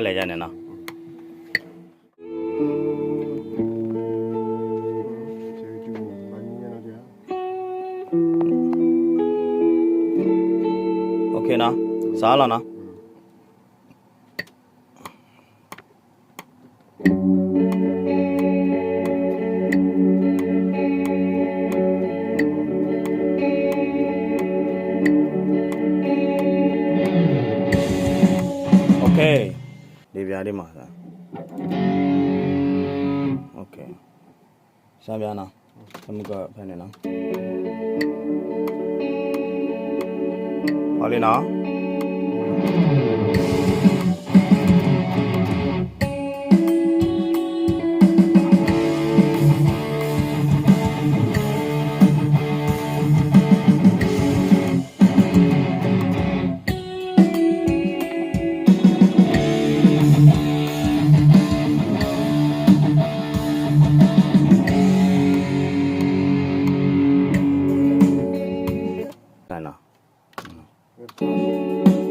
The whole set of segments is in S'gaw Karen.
လဲၤယါန့ၣ်နီၤ. OKနီၤ, စးလီၤနီၤ. OK, ဒ်ပြဒ်မး, OK, စးပြနီၤ, ဖဲမုၢ်ကဖဲန့ၣ်နီၤ, ဟီလံနီၤ.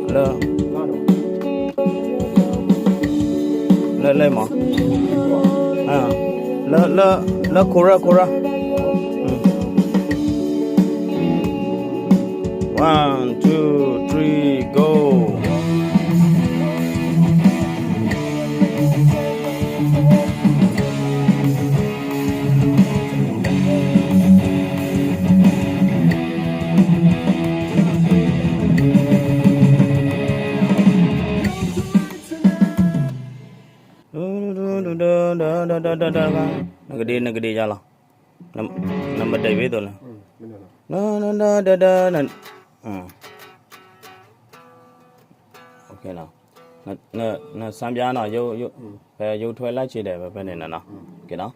လၢ လၢ လၢမး, လၢ လၢ လၢ chorus, chorus. One, two, three, go. နကဒ့ နကဒ့ယါလီၤ, နမတၤဝဲသိးလၢ နစၢ်ဘျါနီၤ, ဖဲယိထွဲလၢ်ဆံးဒဲး ဖဲဖဲန့ၣ်နီၤ, က့ၤနီၤ.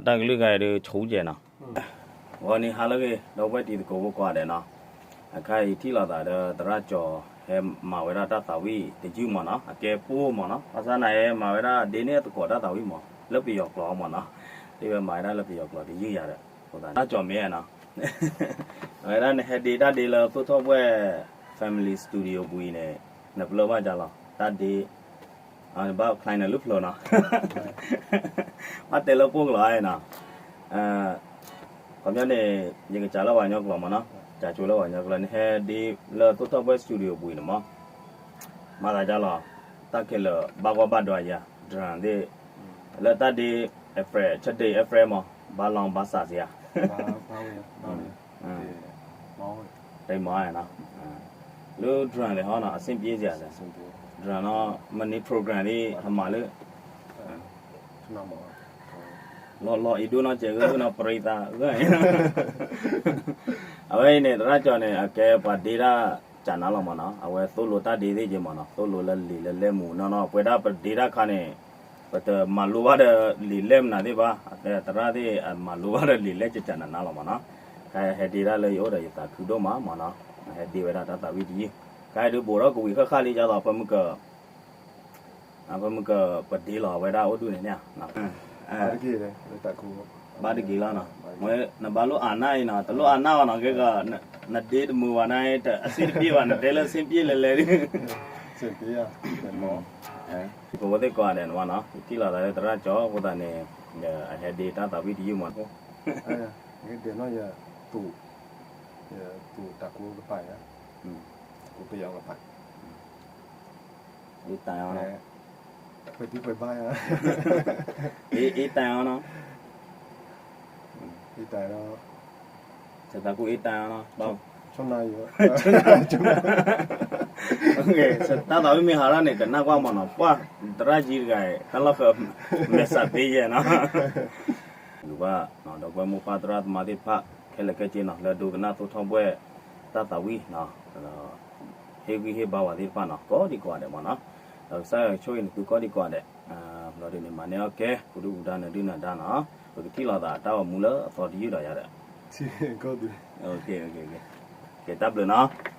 တၢ်ကလုၢ်ဂၤအံၤဒုး ဆူကဲနီၤ, ဂီၤနံၤဟါလၢအဂ့ၤ ဒီပုၢ်ဝဲၢ်တံၤသကိးဖိကိးဂၤဒဲးနီၤ, အခါအံၤထံၣ်လိာ်သးဒီးသရၣ်ကၠီၤ ဟဲမၤဝဲဒၣ်တၢ်သးဝံၣ်တယုၢ်မးနီၤ, အကဲပိၢ်မးနီၤ, ဘၣ်ဆၣ်သနာ်က့ ဟဲမၤဝဲဒၣ်ဒ့န့ၢ်သကိးတၢ်သးဝံၣ်မး လၢပယီၤကျိာ်မးနီၤ, ဒ်ဝဲမၤဝဲဒၣ်လၢပယီၤကျိာ်တယုၢ်ယၤဒီး သရၣ်ကၠီၤမ့ၢ်နီၤ, အဝဲဒၣ်နဟဲဒ့တၢ်ဒ့လၢသိၣ်ထီၣ်ဘှဲၣ် Family Studio ပူၤအံၤန့ၣ် နပျၢၢ်ဘၣ်ဒ်လဲၣ်, တၢ်ဒ့ ဘၣ် client နၤလၢဖျၢၣ်နီၤ, ဘၣ်တဲလၢပှိၢ်ကလီၤနီၤ, ခီပညီန့ၣ် ယကစးလၢပှၤကညီကျိာ်မးနီၤ, ကစးဆိလၢပှၤကညီကျိာ် နဟဲဒ့လၢသိၣ်ထီၣ်ဘှဲၣ် studio ပူၤအံၤန့ၣ်မး, မၤသးဒ်လဲၣ်, တၢ်ခဲလၢာ်ဘၣ်ဂီၢ်ဘၣ်ဒွးယၤ drum သ့ၣ်, လၢတၢ်ဒ့ April ဆၢဒ့ April မး ဘၣ်လီၤဘၣ်စးစ့ဧါ တဲမၤနီၤ, လၢ drum န့ၣ်ဟီနီၤ အဆင်ပြေစ့ဧါ, drum နီၤ မ့ၢ်န့ၣ် program သ့ၣ် ဟမၤလၢ လီၤလီၤအံၤဒိၣ်နီၤ စဲးဂၢၢ်ဂၢၢ်နီၤ ပရံသးဂၢၢ်, အဝဲအံၤန့ၣ် သရၣ်ကၠီၤန့ၣ် အကဲပှၤဒ့တၢ်ကနၤလီၤမးနီၤ, အဝဲသိၣ်လိတၢ်ဒ့သ့ၣ်က့မးနီၤ, သိၣ်လိလၢလံာ်လၢလဲၢ်မူနီၤနီၤ, ပဝဲဒၣ်ပဒ့တၢ်ခါန့ၣ် ပတမၤလိဘၣ်ဒီးလံာ်လဲၢ်မနုၤသ့ၣ်ဘၣ်, သရၣ်သ့ၣ်အမၤလိဘၣ်ဒီးလံာ်လဲၢ်ကကနၤနၤလီၤမးနီၤ, ခဲအံၤဟဲဒ့ဒၣ်လၢယအိၣ်ဒီးယသးခုဒိၣ်မးမးနီၤ, ဟဲဒ့ဝဲဒၣ်တၢ်သးဝံၣ်တယုၢ်, ခဲအံၤဒုးဘိးထီၣ်ကဝံၤဃၣ်ဃၣ်လံ ဒ်သိးပမုၢ်က ပမုၢ်ကပဒ့လီၤဝဲဒၣ်အိၣ်ဒူၣ်န့ၣ်န့ၣ်, ဘၣ်တဂ့ၤလီၤနီၤ, နဘၣ်လိၣ်အနၢ်အံၤနီၤ တလိၣ်အနၢ်အီၤနီၤ ကဲကီး နဒ့တမုာ်ဘၣ်န့ၣ် အဆင်တပြေဘၣ် နတဲလၢဆင်ပြေလဲၤလဲၤဒုး, ပဝဲသ့ၣ်ကိးဂၤဒဲးနီၤ ထံၣ်လိာ်သးလၢသရၣ်ကၠီၤအဃိသတးန့ၣ် အဟဲဒ့တၢ်သးဝံၣ်တယုၢ်မး, ယသူးတၢ်ကူတပၤယၤ, ကူပယီၤကပၤ အ့တၢ်အီၤနီၤ, အ့တၢ်အီၤနီၤ, အ့တၢ်အီၤနီၤ, တၢ်သးဝံၣ်မ့ၢ်ဟးထီၣ်န့ၣ် ကနၣ်ကွၢ်မးနီၤ ပှၢ် သရၣ်ကၠီၤတဂၤအံၤ တၢ်လီၢ်ဃၢၤ မဲာ်ဆှးသ့ယဲၢ်နီၤ လူၤဘၣ် ဒီပုၢ်ဝဲၢ်မိၢ်ပၢ်သရၣ်သမါသ့ၣ်တဖၣ် ခဲလၢာ်ခဲဆ့နီၤ လၢဒိကနၣ်သိၣ်ထီၣ်ဘှဲၣ် တၢ်သးဝံၣ် ဟ့ၣ်ဂံၢ်ဟ့ၣ်ဘါဝဲသ့ၣ်တဖၣ်နီၤ ကိးဒံကိးဂၤဒဲးမးနီၤ ဒီးကစၢ်ယွၤကဆိၣ်ဂ့ၤနသုကိးဒံကိးဂၤဒဲး ဘျီဒုးန့ၣ် မၤန့ၢ်အီၣ်ကဲ ပဒုၣ်ပဒါနဒုၣ်နဒါနီၤ ပကထံၣ်လိာ်သးတၢ်အိၣ်မူလၢအသီတယုၢ်ဒီးယၤဒီး က ကဲ တၢ်ဘျုးနီၤ.